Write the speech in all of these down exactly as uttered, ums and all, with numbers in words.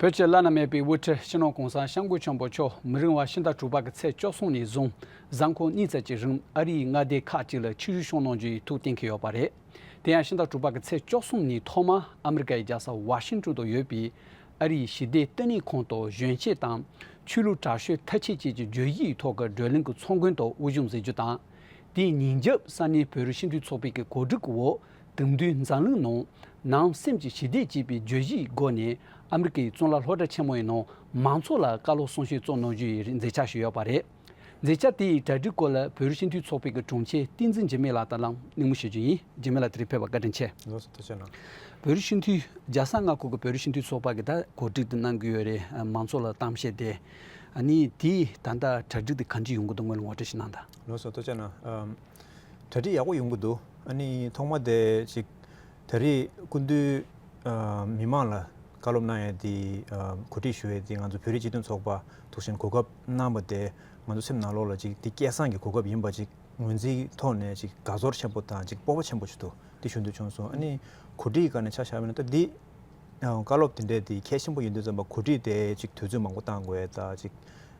བོད་ཀྱི་བླ་ན་མེད་པའི་དབུ་ཁྲིད་སྤྱི་ནོར་གོང་ས་སྐྱབས་མགོན་ཆེན་པོ་མཆོག་མི་རིང་བ་ཕྱི་ཟླ་དྲུག་པ་གི་ཚེས་བཅུ་གསུམ་ནས་བཟུང་གཟའ་འཁོར་གཉིས་ཙམ་གྱི་རིང་ཨ་རིའི་མངའ་སྡེ་ཁག་ཅིག་ལ་ཆིབས་བསྒྱུར་གནང་རྒྱུ་ཡི་ཐུགས་གཏན་འཁེལ་ཡོད་པ་རེད། དེ་ཡང་ཕྱི་ཟླ་དྲུག་པ་གི་ཚེས་བཅུ་གསུམ་ནས་ཐོག་མར་ཨ་མི་རི་ཀ་ཡི་རྒྱལ་ས་ཝ་ཤིང་ཏོན་དུ་ཡོད་པའི་ཨ་རིའི་ཞི་བདེ་བསྟི་གནས་ཁང་དུ་གཞོན་སྐྱེས་དང་ཆོས་ལུགས་དྲག་ཤོས་ཐ་ཆད་བཅས་ཀྱི་བརྗོད་གཞིའི་ཐོག་གི་བགྲོ་གླེང་གི་ཚོགས་མགོན་དུ་དབུ་བཞུགས་མཛད་རྒྱུ་དང་། དེའི་ཉིན་རྒྱབ་ས་གནས་བོད་རིགས་སྤྱི་མཐུན་ཚོགས་པའི་གི་གོ་སྒྲིག་གི་འོག་དེང་དུས་འཛམ་གླིང་ནང་ནང་སེམས་ཀྱི་ཞི་བདེ་ཅེས་པའི་བརྗོད་གཞིའི་སྒོ་ནས་ཨ་མི་རི་ཀའི་གཙུག་ལག་སློབ་གྲྭ་ཆེན་མོ་ཡི་ནང་མང་ཚོགས་ལ་བཀའ་སློབ་གསུང་བཤད་སྩལ་གནང་རྒྱུ་ཡི་མཛད་འཆར་ཞིག་ཡོད་པ་རེད། མཛད་འཆར་དེ་ཡི་གྲ་སྒྲིག་སྐོར་ལ་བོད་རིགས་སྤྱི་མཐུན་ཚོགས་པའི་གི་དྲུང་ཆེ་བསྟན་འཛིན་འཇིགས་མེད་ལགས་དང་བླངས་གླེང་མོལ་ཞུ་རྒྱུ་ཡིན། འཇིགས་མེད་ལགས་དེ་རིང་ཕེབས་པར་བཀའ་དྲིན་ཆེ། ལགས་སོ། ཐུགས་རྗེ་གནང་། བོད་རིགས་སྤྱི་མཐུན་རྒྱལ་ས་མངའ་ཁུལ་གྱི་བོད་རིགས་སྤྱི་མཐུན་ཚོགས་པ་གིས་ད་གོ་སྒྲིག་དེ་གནང་གི་ཡོད་རེད། མང་ཚོགས་ལ་གཏམ་བཤད་དེ། ཨ་ནི་དེའི་ད་ལྟ་གྲ་སྒྲིག་དེ་གང་ཅི་ཡོང་གི་འདུག་ངོས་ལེན་ཞིག་གནང་དང་། ལགས་སོ། ཐུགས་རྗེ་གནང་། ཨམ། གྲ་སྒྲིག་ཡག་པོ་ཡོང་གི་འདུག་ཨ་ནི་ཐོག་མ་དེ་ཅིག་ད་རེས་སྐུ་མདུན་ཨ་མི་མང་ལ་བཀའ་སློབ་གནང་ཡས་དེ་ཨ་གོ་སྒྲིག་ཞུ་ཡས་དེ་ང་ཚོ་བོད་རིགས་སྤྱི་མཐུན་ཚོགས་པ་འདུག་སེ་གོ་སྐབས་གནང་བ་དེ་ང་ཚོ་སེམས་ནང་ལོགས་ལ་ཅིག་དེ་སྐལ་བཟང་གི་གོ་སྐབས་ཡིན་པ་ཅིག་ངོས་འཛིན་ཐོག་ནས་ཅིག་དགའ་ཚོར་ཆེན་པོ་དང་ཅིག་སྤོབས་པ་ཆེན་པོ་ཞིག་འདུག་དེ་ཞུ་འདོད་བྱུང་སོང་། ཨ་ནི་གོ་སྒྲིག་སྒང་ནས་ཆ་བཞག་པ་ཡིན་ན་ད་འདི་ཨ་བཀའ་སློབ་དེ་འདྲས་དེ་གལ་ཆེན་པོ་ཡིན་དུས་ཙམ་པ་གོ་སྒྲིག་དེ་ཅིག་དུས་ཚོད་མང་པོ་བཏང་དགོས་ད་ཅིག་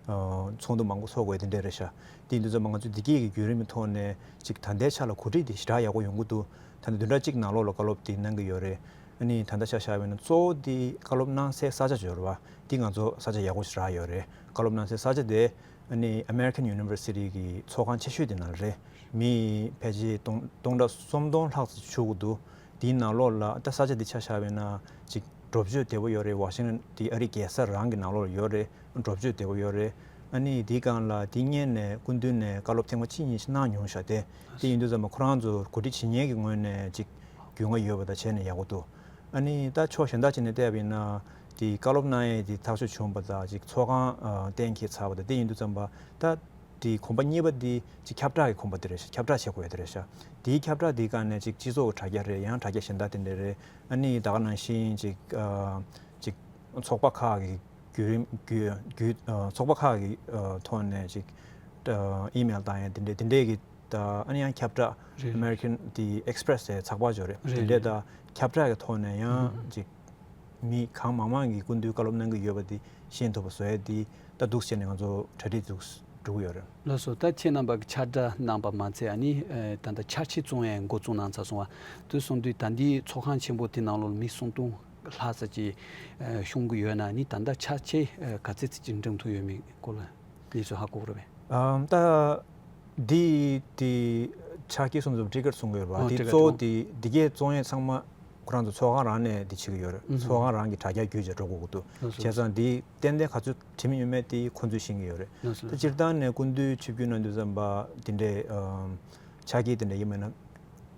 ཨ་ཚོགས་འདུ་མང་པོ་ཚོགས་དགོས་དེ་འདྲས་རེད་ཤག་དེ་ཡིན་དུས་ཙམ་པ་ང་ཚོས་འདི་གས་ཀྱི་བརྒྱུད་རིམ་གྱི་ཐོག་ནས་ཅིག་ད་ལྟའི་ཆ་ལ་གོ་སྒྲིག་དེ་ཞེ་དྲག་ཡག་པོ་ཡོང་གི་འདུག་ད་ནི་བདུན་ཕྲག་གཅིག་ནང་ལོགས་ལ་བཀའ་སློབ་དེ་གནང་གི་ཡོད་རེད། ཨ་ནི་ད་ལྟ་ཆ་བཞག་པ་ཡིན་ན་གཙོ་བོ་དེ་བཀའ་སློབ་གནང་སའི་ས་ཆ་ཅིག་ཡོད་རེད་པ། དེ་ང་ཚོ་ས་ཆ་ཡག་པོ་ཞེ་དྲག་ཡོད་རེད། བཀའ་སློབ་གནང་སའི་ས་ཆ་དེ་ཨ་ནི་American University གི་ཚོགས་ཁང་ཆེ་ཤོས་དེ་ནང་རེད། མི་ཕལ་ཆེར་སྟོང་སྟོང་ཕྲག་སུམ་སྟོང་ལྷག་ཙམ་ཞུགས་ཀྱི་འདུག་དེའི་ནང་ལོགས་ལ་ད་ས་ཆ་འདི་ཆ་བཞག་པ་ཡིན་ན་ཅིག་འགྲོ་སྐྱོད་བདེ་པོ་ཡོད་རེད། ཝ་ཤིང་ཊོན་དེ་ཨ་རིའི་རྒྱལ་ས་རང་གི་ནང་ལོགས་ལ་ཡོད་རེད། འགྲོ་སྐྱོད་བདེ་པོ་ཡོད་རེད། ཨ་ནི་དེའི་སྒང་ལ་དེ་སྔོན་ནས་སྐུ་མདུན་ནས་བཀའ་སློབ་ཐེངས་མ་གཅིག་གཉིས་ཤིག་གནང་མྱོང་ཤག་དེ་དེ་ཡིན་དུས་ཙམ་པ་ཁོ་རང་ཚོ་གོ་སྒྲིག་བྱེད་མཁན་གྱི་ངོས་ནས་ཅིག་རྒྱུས་མངའ་ཡོད་པ་དང་བྱས་ནས་ཡག་པོ་འདུག་ཨ་ནི་ད་ཕྱོགས་གཞན་དག་ཅིག་ནས་བལྟས་པ་ཡིན་ན་དེ་བཀའ་སློབ་གནང་ཡས་དེ་ཐག་གཅོད་བྱུང་བ་དང་ཅིག་ཚོགས་ཁང་ཨ་གཏན་འཁེལ་ཚར་བ་དང་དེ་ཡིན་དུས་ཙམ་པ་ད་དེ་གོམ་པ་གཉིས་པ་དེ་ཅིག་ཁྱབ་བསྒྲགས་ཀྱི་གོམ་པ་དེ་རེད་ཤག་ཁྱབ་བསྒྲགས་བྱེད་དགོས་ཡ་དེ་རེད་ཤག་དེའི་ཁྱབ་བསྒྲགས་དེའི་སྒང་ནས་ཅིག་སྤྱི་ཚོགས་ཀྱི་དྲ་རྒྱ་རེད། ཡང་དྲ་རྒྱ་གཞན་དག་དེ་འདྲ་རེད། ཨ་ནི་ད་ག་ནང་བཞིན་ཅིག་ཨ་ཅིག་ཚོགས་པ་ཁག་གི་བརྒྱུད་རིམ་བརྒྱུད་བརྒྱུད་ཨ་ཚོགས་པ་ཁག་གི་ཨ་ཐོག་ནས་ཅིག་ཨ་ཨི་མེལ་བཏང་ཡ་དེ་འདྲ་དེ་འདྲས་ཀྱི་ད་ཨ་ནི་ཡང་ཁྱབ་བསྒྲགས་རེད། American དེ་Express དེ་ཚགས་པར་ཅིག་ཡོད་རེད། རེད་དེ་འདྲས་རེད། ད་ཁྱབ་བསྒྲགས་ཀྱི་ཐོག་ནས་ཡང་ཨུ་ཅིག་མི་གང་མང་མང་གིས་སྐུ་མདུན་བཀའ་སློབ་གནང་གི་ཡོད་པ་དེ་ཤེས་ཐུབ་པ་བཟོ་ཡ་དེ་ད་འདུག་སེ་བྱས་ནས་ང་ཚོ་གྲ་སྒྲིག་འདུག་འགྲོ་གི་ཡོད་རེད། ལགས་སོ། ད་ཁྱེད་རྣམ་པ་གིས་ཕྱག་བྲིས་གནང་པ་མ་ཚད་ཨ་ནི་ཨ་ད་ལྟ་ཕྱག་ཕྱིད་བཙོང་ཡ་འགོ་བཙུགས་གནང་ཚར་སོང་བ། དེ་སོང་དུས་ད་ལྟའི་ཚོགས་ཁང་ཆེན་པོ་དེ་ནང་ལོགས་ལ་མི་སུམ་སྟོང་ལྷག་ཙམ་ཅིག་ཨ་ཤོང་གི་ཡོད་ན་ཨ་ནི་ད་ལྟ་ཕྱག་ཕྱིད་ཨ་ག་ཚད་ཙམ་ཅིག་འགྲེམས་ཐུབ་ཡོད་མེད་སྐོར་ལ་གནས་ཚུལ་ཧ་གོ་གི་རེད་པས། ཨམ་ད་འདི་དེ་ཕྱག་ཕྱིད་སོང་ཙང་ཊི་ཀེ་ཊི་བཙོང་གི་ཡོད་རེད་པ། ཨོ་དེ་ཊི་ཀེ་ཊི་གཙོ་བོ་བཙོང་། དེ་འདི་གས་བཙོང་ཡས་ཚང་མ་ཁོ་རང་ཚོ་ཚོགས་ཁང་རང་ནས་འདི་བྱེད་ཀྱི་ཡོད་རེད། ཨུ་ཧུ། ཚོགས་ཁང་རང་གི་དྲ་རྒྱ་བརྒྱུད་བྱས་འགྲོ་དགོས་ཀྱི་འདུག་ལགས་སོ། བྱས་ཙང་འདི་ཏན་ཏན་ག་ཚོད་བྲིས་མིན་ཡོད་མེད་དེ་ཁོ་ཚོས་ཤེས་ཀྱི་ཡོད་རེད། ལགས་སོ། ད་སྤྱིར་བཏང་ནས་སྐུ་མདུན་ཆིབས་བསྒྱུར་གནང་དུས་ཙམ་པ་འདི་འདྲའི་ཨམ་ཕྱག་ཕྱིད་དེ་འདྲ་ཡིན་མིན་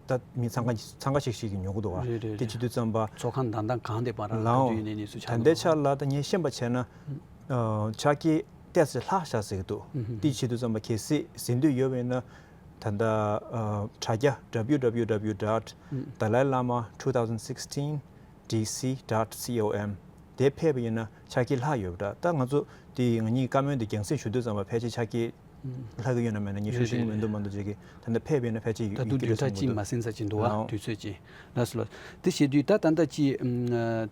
ད་མི་འཚང་ཁ་འཚང་ཁ་ཤིག་ཤིག་གི་ཉོ་གི་འདུག་བ། རེད་རེད་དེ་རེད། བྱེད་དུས་ཙམ་པ་ཚོགས་ཁང་དང་དང་གང་དེ་པར་ལའོ་ག་དུས་ཡིན་ནའི་གནས་ཚུལ་ད་ཆགས་ལྟའི་འདུག་བ། ཆ་ལ་ད་ངས་ཤེས་པ་བྱས་ན་ཨ་ཕྱག་ཕྱིད་ཏོག་ཙམ་ལྷག་ཤག་ཟེར་གྱི་འདུག་ཨུ་ཧུ། དེ་བྱེད་དུས་ཙམ་པ་གལ་སྲིད་ཟིན་འདོད་ཡོད་པ་ཡིན་ན་ད་ལྟ་ཨ་དྲ་རྒྱ་W W W dot dalai lama two thousand sixteen D C dot com དེ་ཕེབས་པ་ཡིན་ན་ཕྱག་ཕྱིད་ལྷག་ཡོད་པ་འདྲ། ད་ང་ཚོ་དེ་ང་གཉིས་བཀའ་མོལ་དེ་རྒྱང་སྲིང་ཞུ་དུས་ཙམ་པ་ཕལ་ཆེར་ཕྱག་ཕྱིད་ལྷག་གི་ཡོད་ན་མེད་ན་ངས་ཤེས་ཀྱི་མི་འདུག་མ་གཏོགས་ཅིག་གིས་ད་ལྟ་ཕེབས་པ་ཡིན་ན་ཕལ་ཆེར་ད་ཡོད་དུས་ཀྱི་རེད་བསམ་གྱི་འདུག་ད་དུང་བདུན་ཕྲག་གཅིག་མ་ཟིན་ཙམ་ཅིག་འདུག་བ། ལའོ་དུས་ཚོད་ཅིག་ལགས་སོ་ལགས། དེ་བྱེད་དུས་ད་ད་ལྟ་ཅིག་ཨམ་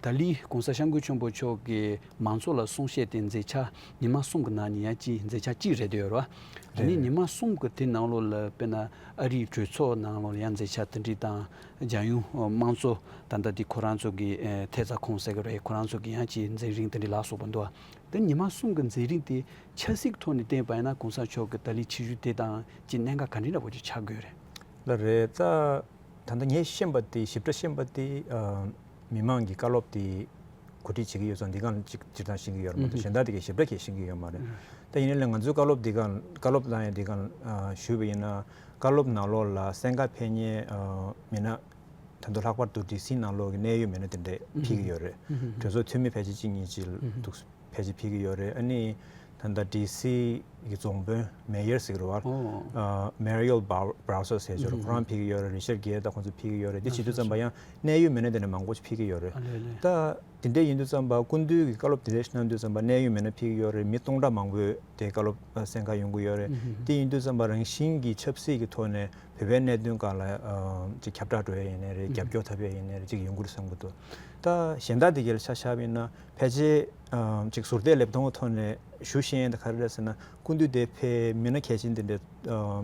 ད་ལི་གོང་ས་སྐྱབས་མགོན་ཆེན་པོ་མཆོག་གིས་མང་ཚོགས་ལ་གསུང་བཤད་དེ་མཛད་འཆར་ཉི་མ་གསུམ་གྱི་ནང་ནས་ཡང་ཅིག་མཛད་འཆར་གཅིག་རེད་འདོད་ཡོད་རེད་བ། ད་ནི་རེད་ཉི་མ་གསུམ་གྱི་དེ་ནང་ལོགས་ལ་དཔེར་ན་ཨ་རིའི་གྲོས་ཚོགས་ནང་ལོགས་ལ་ཡང་མཛད་འཆར་དེ་འདྲ་དང་རྒྱལ་ཡོངས་དམངས་གཙོ་ད་ལྟ་དེ་ཁོ་རང་ཚོ་གི་ཨེ་ཐེབས་རྩ་ཁང་ཟེར་གི་རེད། ཁོ་རང་ཚོ་གི་ཡང་ཅིག་མཛད་རིམ་དེ་འདྲ་ལ་སོགས་པ་འདུག་བ། དེ་ཉི་མ་གསུམ་གྱི་མཛད་རིམ་དེ་ཆབ་སྲིད་ཐོག་ནས་བལྟས་པ་ཡིན་ན་གོང་ས་མཆོག་གི་ད་ལི་ཆིབས་བསྒྱུར་དེ་དང་ཅིག་གནད་འགག་ག་འདྲ་འདྲ་པོ་ཅིག་ཆགས་དགོས་རེད། ལགས་རེད། ད་ད་ལྟ་ངས་ཤེས་པ་དེ་ཞིབ་ཕྲ་ཤེས་པ་དེ་ཨ་མི་མང་གི་བཀའ་སློབ་དེ་གོ་སྒྲིག་བྱེད་ཀྱི་ཡོད་ཙང་འདི་གང་ཅིག་སྤྱིར་བཏང་ཤེས་ཀྱི་ཡོད་རེད་མ་གཏོགས་གཞན་དག་དེ་གའི་ཞིབ་ཕྲ་གས་ཤེས་ཀྱི་ཡོད་མ་རེད། ད་ཡིན་ནའི་ལས་ང་ཚོའི་བཀའ་སློབ་འདི་གང་བཀའ་སློབ་གནང་ཡ་འདི་གང་ཨ་ཞུས་པ་ཡིན་ན་བཀའ་སློབ་ནང་ལོགས་ལ་གསན་ཁ་ཕེབས་མཁན་ཨ་མི་སྣ་ད་དུང་ལྷག་པར་དུ་ཌི་སི་ནང་ལོགས་ཀྱི་གནད་ཡོད་མི་སྣ་དེ་འདྲས་ཕེབས་ཀྱི་ཡོད་རེད། གྲོས་ཚོགས་འཐུས་མི་ཕལ་ཆེར་གཅིག་གཉིས་ཅིག་འདུག་ཕལ་ཆེར་ཕེབས་ཀྱི་ཡོད་རེད། ཨ་ནི་ད་ལྟ་ཌི་སི་ གི་རྫོང་དཔོན་མེ་ཡར་ཟེར་གྱི་རེད་བ། ཨོ། ཨ། མེ་རི་ཨེལ་སྦར་སར་ཟེར་ཅིག་ཡོད་རེད། ཁོ་རང་ཕེབས་ཀྱི་ཡོད་རེད། རི་ཆར་གྷེར་དང་ཁོང་ཚོ་ཕེབས་ཀྱི་ཡོད་རེད། དེ་བྱེད་དུས་ཙམ་པ་ཡང་གནད་ཡོད་མི་སྣ་དེ་འདྲ་མང་པོ་ཞིག་ཕེབས་ཀྱི་ཡོད་རེད། ཨ་ལེ་ལེ། ད་དེ་འདྲ་ཡིན་དུས་ཙམ་པ་སྐུ་མདུན་གྱིས་བཀའ་སློབ་དེ་འདྲ་ཞིག་གནང་དུས་ཙམ་པ་གནད་ཡོད་མི་སྣ་ཕེབས་ཀྱི་ཡོད་རེད། མི་སྟོང་ཕྲག་མང་པོས་དེ་བཀའ་སློབ་གསན་གར་ཡོང་གི་ཡོད་རེད། དེ་ཡིན་དུས་ཙམ་པ་རང་བཞིན་གྱིས་ཆབ་སྲིད་ཀྱི་ཐོག་ནས་བོད་པའི་གནད་དོན་སྒང་ལ་ཅིག་ཁྱབ་བསྒྲགས་འགྲོ་ཡ་ཡིན་ནའི་རེད། རྒྱབ་སྐྱོར་ཐོབ་ཡ་ཡིན་ནའི་རེད། ཅིག་ཡོང་གི་རེད་བསམ་གྱི་འདུག་ད་གཞན་དག་དེ་གའི་ཆ་བཞག་པ་ཡིན་ན་ཕལ་ཆེར་ཅིག་ཟུར་བལྟས་ལེབ་མཐོང་གི་ཐོག་ནས་ཞུ་ཤེས་ཡ་དེ་ག་རེ་རེད་ཟེར་ན། སྐུ་མདུན་དེ་ཕེབས། མི་སྣ་གལ་ཆེན་དེ་འདྲ་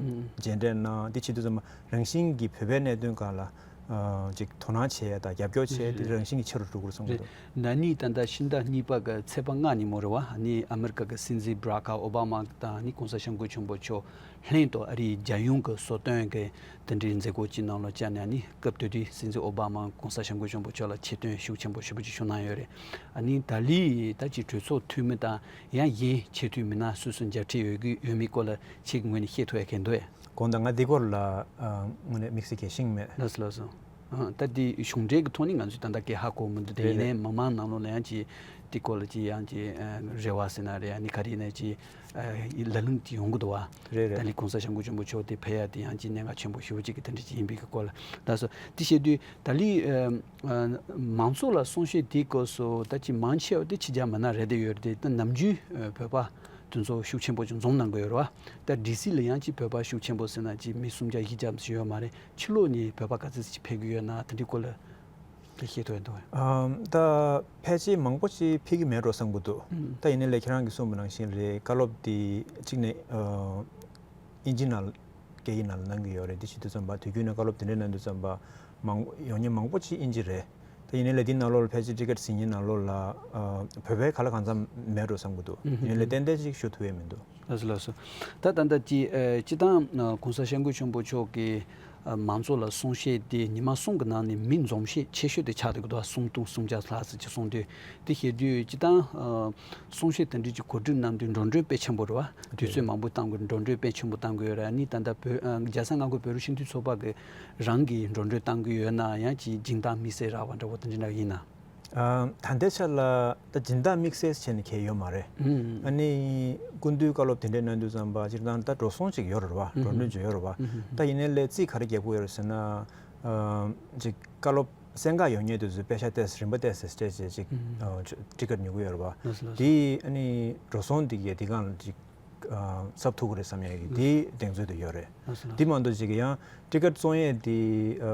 མཇལ་འཕྲད་གནང་། དེ་བྱེད་དུས་ཙམ་པ་རང་བཞིན་གྱིས་བོད་པའི་གནད་དོན་སྒང་ལ་ཅིག་དོ་སྣང་བྱེད་ཡ་དང་རྒྱབ་སྐྱོར་བྱེད་ཡ་དེ་རང་བཞིན་གྱིས་ཆེ་རུ་འགྲོ་གི་རེད་བསམ་གྱི་འདུག་ན་ནིང་ད་ལྟ་ཕྱི་ཟླ་གཉིས་པ་གི་ཚེས་པ་ལྔ་ཉིན་མོ་རེད་བ། ཨ་ནི་ཨ་མི་རི་ཀ་གི་སྲིད་འཛིན་བྷ་རག་ཨོ་བྷ་མ་དང་ཨ་ནི་༸གོང་ས་༸སྐྱབས་མགོན་ཆེན་པོ་མཆོག་ལྷན་དུ་ཨ་རིའི་རྒྱལ་ཡོངས་ཀྱི་གསོལ་སྟོན་གྱི་དེ་འདྲའི་མཛད་སྒོ་ཅིག་ནང་ལ་བཅར་ནས། ཨ་ནི་སྐབས་དེ་དུས་སྲིད་འཛིན་ཨོ་བྷ་མ་༸གོང་ས་༸སྐྱབས་མགོན་ཆེན་པོ་མཆོག་ལ་ཆེ་བསྟོད་ཤུགས་ཆེན་པོ་ཞེ་པོ་ཅིག་ཞུ་གནང་ཡོད་རེད། ཨ་ནི་ད་ལི་ད་ཅིག་གྲོས་ཚོགས་འཐུས་མི་དང་ཡང་གཞན་ཆེ་མཐོའི་མི་སྣ་སོ་སོ་མཇལ་འཕྲད་ཡོད་ཀྱི་ཡོད་མེད་སྐོར་ལ་ཁྱེད་ཀྱི་ངོས་ནས་བཤད་ཐུབ་ཡ་གང་འདུག་ཨེ། དགོངས་དག་ང་འདི་སྐོར་ལ་ཨ་དངོས་གནས་དམིགས་བསལ་གལ་ཤེས་མེད། ལགས་སོ་ལགས་སོ། ཨ། ད་འདི་གཞུང་འབྲེལ་གྱི་ཐོག་ནས་ང་ཚོས་ད་ལྟ་སྐད་ཧ་གོ་མི་འདུག་དེ་རེད་ཡིན་ནའི་རེད། མི་མང་ནང་ལོགས་ལ་ཡང་ཅིག་དེ་སྐོར་ལ་ཅིག་ཡང་ཅིག་ཨ་རེ་བ་ཟེར་ན་རེད། ཨ་ནི་ག་རེ་ཡིན་ནའི་ཅིག་ཨ་ལ་ལུང་ཅིག་ཡོང་གི་འདུག་བ། རེད་རེད། ད་ལི་༸གོང་ས་༸སྐྱབས་མགོན་ཆེན་པོ་མཆོག་དེ་ཕེབས་ཡ་དེ་ཡང་ཅིག་གནད་འགག་ཆེན་པོ་ཞེ་པོ་ཅིག་གི་དེ་འདྲ་ཅིག་ཡིན་པའི་གི་སྐོར་ལ། ད་སོ་དེ་བཤད་དུས་ད་ལི་ཨ་ཨ་མང་ཚོགས་ལ་གསུང་བཤད་དེའི་སྐབས་སུ་ད་ཅིག་མང་ཆེ་བ་དེ་ཕྱི་རྒྱལ་མི་སྣ་རེད་བསྡད་ཡོད་རེད་དེ། ད་ནམ་རྒྱུན་ཨ་བོད་པ་དེ་ཚོ་ཤུགས་ཆེན་པོ་ཅིག་འཛོམས་གནང་གི་ཡོད་རེད་བ། ད་ཌི་སི་ལ་ཡང་ཅིག་བོད་པ་ཤུགས་ཆེན་པོ་ཟེར་ན་ཅིག་མི་སུམ་བརྒྱ་བཞི་བརྒྱ་ཙམ་ཞིག་ཡོད་མ་རེད། ཕྱི་ལོགས་ནས་བོད་པ་ག་ཚོད་ཅིག་ཕེབས་ཀྱི་ཡོད་ན་དེ་འདྲའི་སྐོར་ལ་དེ་བཤད་ཐུབ་ཡོད་འདུག་ཨམ། ད་ཕལ་ཆེར་མང་པོ་ཅིག་ཕེབས་ཀྱི་མེད་འགྲོ་བསམ་གྱི་འདུག་ཨུམ། ད་ཡིན་ནའི་ལས་ཁྱེད་རང་གིས་གསུངས་པ་ནང་བཞིན་རེད། བཀའ་སློབ་འདི་གཅིག་ནས་ཨ་དབྱིན་ཇི་ནང་སྐད་ཡིག་ནང་ལ་གནང་གི་ཡོད་རེད། དེ་བྱེད་དུས་ཙམ་པ་དུས་རྒྱུན་ནས་བཀའ་སློབ་དེ་འདྲ་གནང་དུས་ཙམ་པ་མང་ཡོང་མཁན་མང་པོ་ཅིག་དབྱིན་ཇི་རེད། ད་ཡིན་ནའི་ལས་འདི་ནང་ལོགས་ལ་ཕལ་ཆེར་ཊི་ཀེ་ཊི་ཟིན་མཁན་ནང་ལོགས་ལ་ཨ་བོད་པའི་ག་ལ་གང་འཚམ་མེད་འགྲོ་བསམ་གྱི་འདུག་ཨུམ། ཡིན་ནའི་ལས་ཏན་ཏན་ཅིག་ཞུ་ཐུབ་ཡས་མི་འདུག་ལགས་སོ་ལགས་སོ། ད་ད་ལྟ་ཅི་ཨ་སྤྱི་བཏང་༸གོང་ས་༸སྐྱབས་མགོན་ཆེན་པོ་མཆོག་གིས་ཨ་མང་ཚོགས་ལ་གསུང་བཤད་དེ་ཉི་མ་གསུམ་གྱི་ནང་ནས་མི་འཛོམས་བཤད་ཆེ་ཤོས་དེ་ཆགས་བསྡད་ཀྱི་འདུག་སུམ་སྟོང་སུམ་བརྒྱ་ལྷག་ཙམ་ཅིག་གསུང་དུས། དེ་བཤད་དུས་སྤྱི་བཏང་ཨ་གསུང་བཤད་དེ་འདྲ་ཅིག་གོ་སྒྲིག་གནང་དུས་འགྲོ་གྲོན་དཔེ་ཆེན་པོ་རེད་བ། དུས་ཚོད་མང་པོ་བཏང་དགོས། འགྲོ་གྲོན་དཔེ་ཆེན་པོ་བཏང་དགོས་ཡོད་རེད། ཨ་ནི་ད་ལྟ་བོད་ཨ་རྒྱལ་ས་ལྔ་པའི་བོད་རིགས་སྤྱི་མཐུན་ཚོགས་པ་གི་རང་གི་འགྲོ་གྲོན་བཏང་གི་ཡོད་ན་ཡང་ཅིག་སྦྱིན་བདག་དམིགས་བསལ་རག་པ་འདྲ་བོ་དེ་འདྲ་ཡིན་ན། ཨ་ད་ལྟའི་ཆ་ལ་ད་སྦྱིན་བདག་དམིགས་བསལ་བྱས་ནས་གང་ཡང་ཡོད་མ་རེད། ཨུམ། ཨ་ནི་སྐུ་མདུན་བཀའ་སློབ་དེ་འདྲ་གནང་དུས་ཙམ་པ་སྤྱིར་བཏང་ད་འགྲོ་སོང་ཅིག་ཡོད་རེད་བ། ཨུམ། འགྲོ་གྲོན་ཅིག་ཡོད་རེད་བ། ཨུམ། ད་ཡིན་ནའི་ལས་རྩིས་ག་རེ་རྒྱག་གི་ཡོད་རེད་ཟེར་ན། ཨ་ཅིག་བཀའ་སློབ་གསན་གར་ཡོང་མཁན་དེ་ཚོས་པེ་ཤག་ཏོག་ཙམ་རིན་པ་ཏོག་ཙམ་སྤྲད་བྱས་ཅིག་ཨུམ། ཨ་ཊི་ཀེ་ཊི་ཉོ་གི་ཡོད་རེད་བ། ལགས་སོ་ལགས་སོ། དེ་ཨ་ནི་འགྲོ་སོང་དེ་གས་དེ་སྒང་ལ་ཅིག་ཨ་གསབ་ཐུབ་ཀྱི་རེད་བསམ་ཡས་ཀྱི་དེའི་གདེང་ཚོད་དེ་ཡོད་རེད། ལགས་སོ་ལགས་སོ། དེ་མ་གཏོགས་ཅིག་ཡང་ཊི་ཀེ་ཊི་བཙོང་ཡས་དེ་ཨ་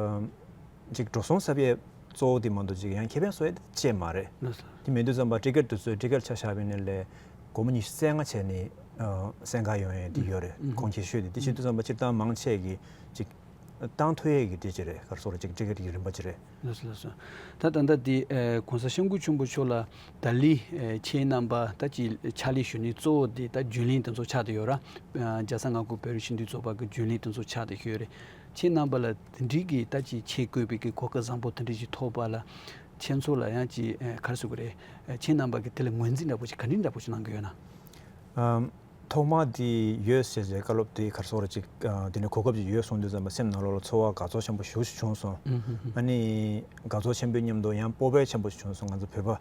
ཅིག་འགྲོ་སོང་གསབ་ཡས་གཙོ་བོ་དེ་མ་གཏོགས་ཅིག་ཡང་ཁེ་ཕན་བཟོ་ཡས་དེ་ཅིག་མ་རེད། ལགས་སོ། དེ་མེད་དུས་ཙམ་པ་ཊི་ཀེ་ཊི་དེ་ཚོས་ཊི་ཀེ་ཊི་ཆ་བཞག་པ་ཡིན་ནའི་ལས་སྒོར་མོ་ཉི་ཤུ་རྩ་ལྔ་བྱས་ནས་ཨ་གསན་གར་ཡོང་ཡས་དེ་ཡོད་རེད། ཨུམ། གོང་ཁེ་ཤོས་དེ། དེ་བྱེད་དུས་ཙམ་པ་སྤྱིར་བཏང་མང་ཆེ་གིས་ཅིག་བཏང་ཐུབ་ཡས་ཀྱི་དེ་ཅིག་རེད། ག་རེ་ཟེར་དགོས་རེད། ཅིག་ཊི་ཀེ་ཊི་ཀྱི་རིན་པ་ཅིག་རེད། ལགས་སོ་ལགས་སོ། ད་ད་ལྟ་དེ་ཨ་༸གོང་ས་༸སྐྱབས་མགོན་ཆེན་པོ་མཆོག་ལ་ད་ལི་ཨ་ཁྱེད་རྣམ་པ་ད་ཅིག་ཕྱག་ལས་ཞུ་མཁན་གཙོ་བོ་དེ་ད་རྒྱུན་ལས་དེ་ཚོ་ཆགས་བསྡད་ཡོད་ར། ཨ་རྒྱལ་ས་ལྔ་པའི་བོད་རིགས་སྤྱི་མཐུན་ཚོགས་པ་གི་རྒྱུན་ལས་དེ་ཚོ་ཆགས་བསྡད་ཡོད་རེད། ཁྱེད་རྣམ་པ་ལ་དེ་འདྲའི་གི་ད་ཅིག་ཆེད་བསྐོས་པའི་གི་གོ་སྐབས་བཟང་པོ་དེ་འདྲ་ཞིག་ཐོབ་པ་ལ་ཁྱེད་ཚོ་ལ་ཡང་ཅིག་ཨ་ག་རེ་ཟེར་དགོས་རེད། ཨ་ཁྱེད་རྣམ་པ་གི་དེ་ལ་ངོས་འཛིན་འདྲ་པོ་ཞིག་ག་འདྲ་འདྲ་པོ་ཞིག་གནང་གི་ཡོད་ན། ཨམ། ཐོག་མ་དེ་ཡོད་ཟེར་བྱས་བཀའ་སློབ་དེ་ག་རེ་ཟེར་དགོས་རེད། ཅིག་ཨ་དེ་ནས་གོ་སྐབས་ཅིག་ཡོད་སོང་དུས་ཙམ་པ་སེམས་ནང་ལོགས་ལ་ཚོར་བ་དགའ་ཚོར་ཆེན་པོ་ཞེ་པོ་ཞིག་བྱུང་སོང་། ཨུམ་ཧུམ་ཧུམ། ཨ་ནི་དགའ་ཚོར་ཆེན་པོའི་མཉམ་དུ་ཡང་སྤོབས་པ་ཆེན་པོ་ཞིག་བྱུང་སོང་། ང་ཚོ་བོད་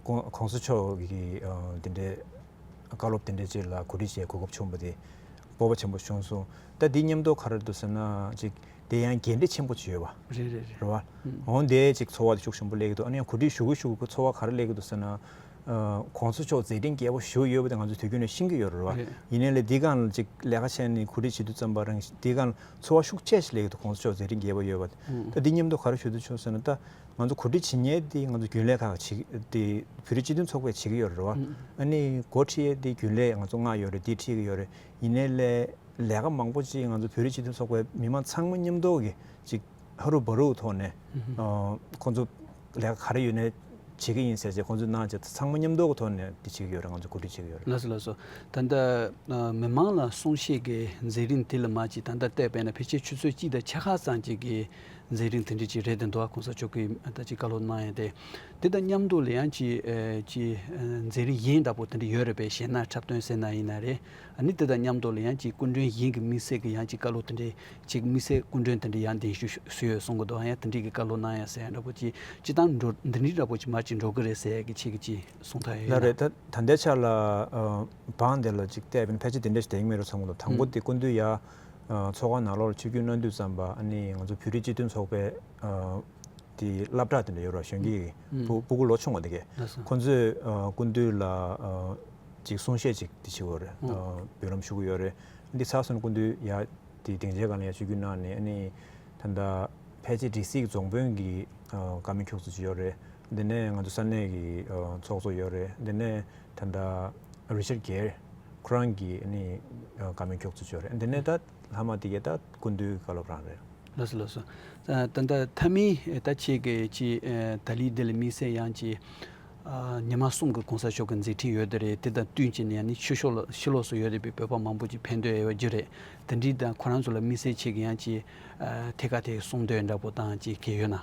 པ་༸གོང་༸གོང་ས་མཆོག་གི་ཨ་དེ་འདྲའི་བཀའ་སློབ་དེ་འདྲའི་ཅིག་ལ་གོ་སྒྲིག་བྱེད་གོ་སྐབས་བྱུང་བ་དེ་སྤོབས་པ་ཆེན་པོ་བྱུང་སོང་། ད་དེའི་མཉམ་དུ་ག་རེ་འདུག་ཟེར་ན་ཅིག་དེ་ཡང་འགན་འཁྲི་ཆེན་པོ་ཅིག་ཡོད་པ་རེད། རེད་རེད། རེད་བ། ཨུམ། འོན་ཏེ་ཅིག་ཚོར་བ་དེ་ཤུགས་ཆེན་པོ་སླེབས་ཀྱི་འདུག་ཨ་ནི་ཡང་གོ་སྒྲིག་ཞུ་གི་ཞུ་གི་ཚོར་བ་ག་རེ་སླེབས་ཀྱི་འདུག་ཟེར་ན། ཨ་༸གོང་ས་མཆོག་མཛད་འཕྲིན་རྒྱས་པོ་ཞེ་པོ་ཡོད་པ་དེ་ང་ཚོས་དུས་རྒྱུན་ནས་ཤེས་ཀྱི་ཡོད་རེད་བ། རེད། ཡིན་ནའི་ལས་འདི་སྒང་ལ་ཅིག་ལས་ཀ་བྱས་ནས་གོ་སྒྲིག་བྱེད་དུས་ཙམ་པ་རང་འདི་སྒང་ལ་ཚོར་བ་ཤུགས་ཆེ་ཞིག་སླེབས་ཀྱི་འདུག ༸གོང་ས་མཆོག་མཛད་འཕྲིན་རྒྱས་པོ་ཡོད་པ། ཨུམ། ད་འདི་མཉམ་དུ་ག་རེ་ཞུ་འདོད་བྱུང་ཟེར་ན། ད་ང་ཚོ་གོ་སྒྲིག་བྱེད་མཁན་དེ་ང་ཚོ་རྒྱུན་ལས་ཁག་བྱེད་དེ་བོད་རིགས་སྤྱི་མཐུན་ཚོགས་པས་བྱེད་ཀྱི་ཡོད་རེད་བ། ཨུམ། ཨ་ནི་འགོ་ཁྲིད་ཡས་དེ་རྒྱུན་ལས་ང་ཚོ་ལྔ་ཡོད་རེད། དེ་ཁྲིད་ཀྱི་ཡོད་རེད། ཡིན་ནའི་ལས་ལས་ཀ་མང་པོ་ཅིག་ང་ཚོ་བོད་རིགས་སྤྱི་མཐུན་ཚོགས་པའི་མི་མང་ཚང་མ་མཉམ་དུ་གི་ཅིག་ཧ་རུ་བ་རུ་ཐོག་ནས། ཨུ་ཧུ། ཨ་ཁོང་ཚོ་ལས་ཀ་ག་རེ་ཡོད་ནའི་བྱེད་ཀྱི་ཡིན་ཟེར་བྱས་ཁོང་ཚོས་གནང་བྱས་ཚང་མ་མཉམ་དུ་གི་ཐོག་ནས་འདི་བྱེད་ཀྱི་ཡོད་རེད། ང་ཚོ་གོ་སྒྲིག་བྱེད་ཀྱི་ཡོད་རེད། ལགས་སོ་ལགས་སོ། ད་ལྟ་ཨ་མི་མང་ལ་གསུང་བཤད་ཀྱི་མཛད་རིམ་དེ་ལ་མ་ཅིག་ད་ལྟ་བལྟས་པས་ན་ཕལ་ཆེར་ཆུ་ཚོད་གཅིག་དང་ཕྱེད་ཀ་ཙམ་ཅིག་གི་ མཛད་རིམ་དེ་འདྲ་ཅིག་རེད་དེ་འདུག་གོང་ས་མཆོག་གིས་ད་ཅིག་བཀའ་སློབ་གནང་ཡ་དེ། དེ་དང་མཉམ་དུ་ལ་ཡང་ཅིག་ཨ་ཅིག་ཨ་མཛད་རིམ་གཞན་འདྲ་པོ་དེ་འདྲ་ཡོད་རེད་པས། གཞས་སྣ་འཁྲབ་སྟོན་ཟེར་ན་ཡིན་ན་རེད། ཨ་ནི་དེ་དང་མཉམ་དུ་ལ་ཡང་ཅིག་སྐུ་མགྲོན་གཞན་གྱི་དམིགས་བསལ་གྱི་ཡང་ཅིག་བཀའ་སློབ་དེ་འདྲ་ཅིག་དམིགས་བསལ་སྐུ་མགྲོན་དེ་འདྲ་ཡང་གདན་ཞུ་ཞུས་ཡོད་གསུང་གི་འདུག་ཡང་དེ་འདྲའི་གི་བཀའ་སློབ་གནང་ཡ་ཟེར་ཡ་འདྲ་པོ་ཅིག་སྤྱིར་བཏང་འགྲོ་འདི་འདྲའི་འདྲ་པོ་ཅིག་མར་ཅིག་འགྲོ་གི་རེད་ཟེར་ཡ་གི་ཆེད་ཀྱི་ཅིག་གསུང་ཐག་ཡོད་ལ་ན། རེད། ད་ད་ལྟའི་ཆ་ལ་ཨ་བང་དེ་ལ་ཅིག་བལྟས་པ་ཡིན་ན་ཕལ་ཆེར་དེ་འདྲ་ཞིག་བསྡད་ཀྱི་མེད་རུ་བསམ་གི་འདུག་དང་པོ་ཨུ། དེ་སྐུ་མདུན་ཡ་ཨ་ཚོགས་ཁང་ནང་ལོགས་ལ་ཆིབས་བསྒྱུར་གནང་དུས་ཙམ་པ། ཨ་ནི་ང་ཚོ་བོད་རིགས་སྤྱི་མཐུན་ཚོགས་པའི་ཨ་དེ་སློབ་གྲྭ་དེ་འདྲ་ཡོད་ར། གཞོན་སྐྱེས་ཀྱི་ཨུ། སྤུ་སྤུ་གུ་ལོ་ཆུང་བ་དེ་གས། ལགས་སོ། ཁོང་ཚོས་ཨ་སྐུ་མདུན་ལ་ཨ་ཅིག་གསུང་བཤད་ཅིག་དེ་བྱེད་དགོས་རེད། ཨུ། ཨ་འབུལ་ལམ་ཞུ་གི་ཡོད་རེད། འདི་ཚར་སོང་ན་སྐུ་མདུན་ཡ་དེ་སྡིངས་ཆའི་སྒང་ལ་ཡ་ཆིབས་བསྒྱུར་གནང་ནས། ཨ་ནི་ད་ལྟ་ཕལ་ཆེར་ཌི་སི་གི་རྫོང་དཔོན་གྱི་ཨ་བཀའ་མོལ་འཁྱོག་ཚོད་ཅིག་ཡོད་རེད། འདི་ནས་ང་ཚོ་ས་གནས་ཀྱི་ཨ་ཚོགས་གཙོ་ཡོད་རེད། འདི་ནས་ད་ལྟ་རི་ཅར་གྷེར་ཁོ་རང་གི་ཨ་ནི་ཨ་བཀའ་མོལ་འཁྱོག་ཚོད་ཅིག་ཡོད་རེད། འདི་ནས་ད་ལྷག་མ་དེ་གས་ད་སྐུ་མདུན་གྱི་བཀའ་སློབ་རང་རེད། ལགས་སོ། ལགས་སོ། ད་ད་ལྟ་མཐའ་མའི་ད་ཆེད་ཀྱི་ཅིག་ཨ་ད་ལི་འདི་ལ་དམིགས་བསལ་ཡང་ཅིག་ཨ་ཉི་མ་གསུམ་གྱི་གོང་ས་མཆོག་གི་མཛད་འཕྲིན་ཡོད་དེ་རེད། དེ་དང་བསྟུན་བྱས་ནས་ཡང་ནི་ཕྱི་ཕྱོགས་ལ་ཕྱི་ལོགས་སུ་ཡོད་བསྡད་པའི་བོད་པ་མང་པོ་ཅིག་ཕེབས་འདོད་ཡོད་རྒྱུ་རེད། དེ་འདྲའི་དང་ཁོ་རང་ཚོ་ལ་དམིགས་བསལ་ཆེད་ཀྱི་ཡང་ཅིག་ཨ་ཐད་ཀར་དེ་གསུང་འདོད་འདྲ་པོ་དང་ཅིག་གལ་ཡོད་ན།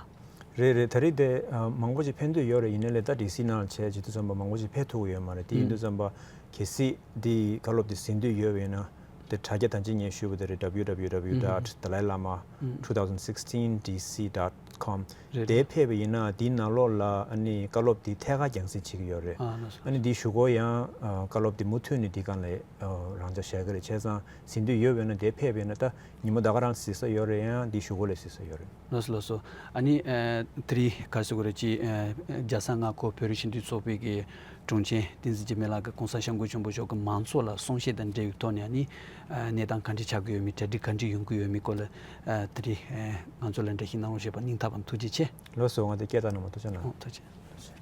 རེད་རེད། ད་རེས་དེ་ཨ་མང་པོ་ཅིག་ཕེབས་འདོད་ཡོད་རེད། ཡིན་ནའི་ལས་ད་ཌི་སི་ནང་ལ་བྱས་བྱེད་དུས་ཙམ་པ་མང་པོ་ཅིག་ཕེབས་ཐུབ་ཀྱི་ཡོད་མ་རེད། དེ་ཡིན་ཨུ། དུས་ཙམ་པ་གལ་སྲིད་འདི་བཀའ་སློབ་དེ་གཟིགས་འདོད་ཡོད་པ་ཡིན་ན། དེ་དྲ་རྒྱ་ད་ཅི་ངས་ཞུས་པ་དེ་རེད། W W W dot dalai lama two thousand sixteen D C dot com རེད། དེ་ཕེབས་པ་ཡིན་ན་དེའི་ནང་ལོགས་ལ་ཨ་ནི་བཀའ་སློབ་དེ་ཐད་ཀར་རྒྱང་སྲིང་བྱེད་ཀྱི་ཡོད་རེད། ཨ་ལགས་སོ། ཨ་ནི་དེའི་གཞུག་གུ་ཡང་ཨ་བཀའ་སློབ་དེ་མུ་མཐུད་ནས་དེའི་སྒང་ལ་ཨ་རང་འཇགས་བཞག་གི་རེད། བྱས་ཙང་གཟིགས་འདོད་ཡོད་པ་ཡིན་ན་དེ་ཕེབས་པ་ཡིན་ན་ད་ཉིན་མོ་ད་ག་རང་གཟིགས་ས་ཡོད་རེད། ཡང་དེའི་གཞུག་གུ་ལ་གཟིགས་ས་ཡོད་རེད། ལགས་སོ། ལགས་སོ། ཨ་ནི་ཨ་དེ་རིང་ག་རེ་ཟེར་དགོས་རེད། ཅིག་ཨ་རྒྱལ་ས་མངའ་ཁོངས་བོད་རིགས་སྤྱི་མཐུན་ཚོགས་པའི་གི་དྲུང་ཆེ་བསྟན་འཛིན་འཇིགས་མེད་ལགས་ཀྱིས་གོང་ས་སྐྱབས་མགོན་ཆེན་པོ་མཆོག་གི་མང་ཚོགས་ལ་གསུང་བཤད་དང་འབྲེལ་བའི་ཐོག་ནས་ཨ་ནི་ཨ་གནས་སྟངས་ག་འདྲ་ཆགས་ཀྱི་ཡོད་མེད། གྲ་སྒྲིག་ག་འདྲ་ཡོང་གི་ཡོད་མེད་སྐོར་ལ་ཨ་དེ་རིང་ཨ་ང་ཚོ་ལ་འགྲེལ་བཤད་གནང་རོགས་ཞེས་པ། སྙིང་ཐག་པ་ནས་ཐུགས་རྗེ་ཆེ། ལགས་སོ། ང་དེ་སྐད་བཏང་གནང་བ་ཐུགས་རྗེ་གནང་། ཨོ་ཐུགས་རྗེ་ཆེ།